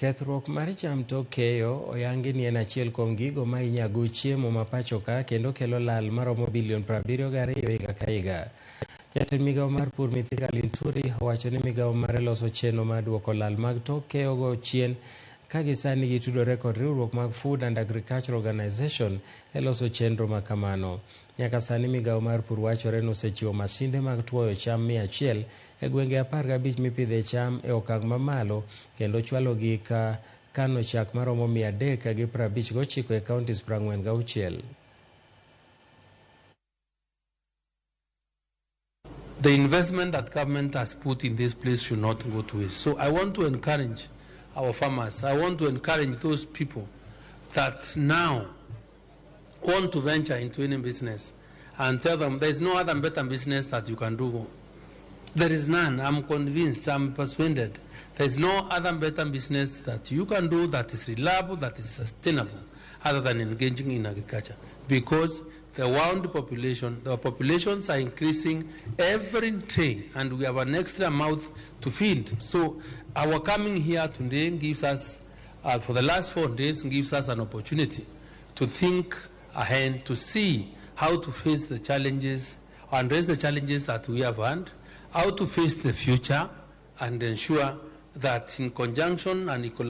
Kethruok mar cham tok keyo oyangi ni en achiel kuom gigo ma inyago chiemo ma pacho ka kendo kelo lal maromo bilion 72 higa ka higa. Jatend migawo mar pur Mithika Linturi owacho ni migawo mare loso chenro mar duoko lal mag tok keyo go chien ka gisani gitudore kod riwruok mag Food and Agriculture Organization e loso chenro ma kamano. Nyaka sani migawo mar pur wachore ni osechiwo masinde mag tuoyo cham 100 e gwenge 15 mipidhe cham e okang' mamalo kendo chwalo gik kano chak maromo 359 e counties 46. The investment that government has put in this place should not go to waste. So I want to encourage our farmers. I want to encourage those people that now want to venture into any business and tell them there is no other better business that you can do. There is none. I'm convinced, I'm persuaded. There is no other better business that you can do that is reliable, that is sustainable, other than engaging in agriculture. Because the world population, the populations are increasing every day, and we have an extra mouth to feed. So our coming here today gives us, for the last 4 days, gives us an opportunity to think ahead, to see how to face the challenges, address the challenges that we have had, how to face the future, and ensure that in conjunction and in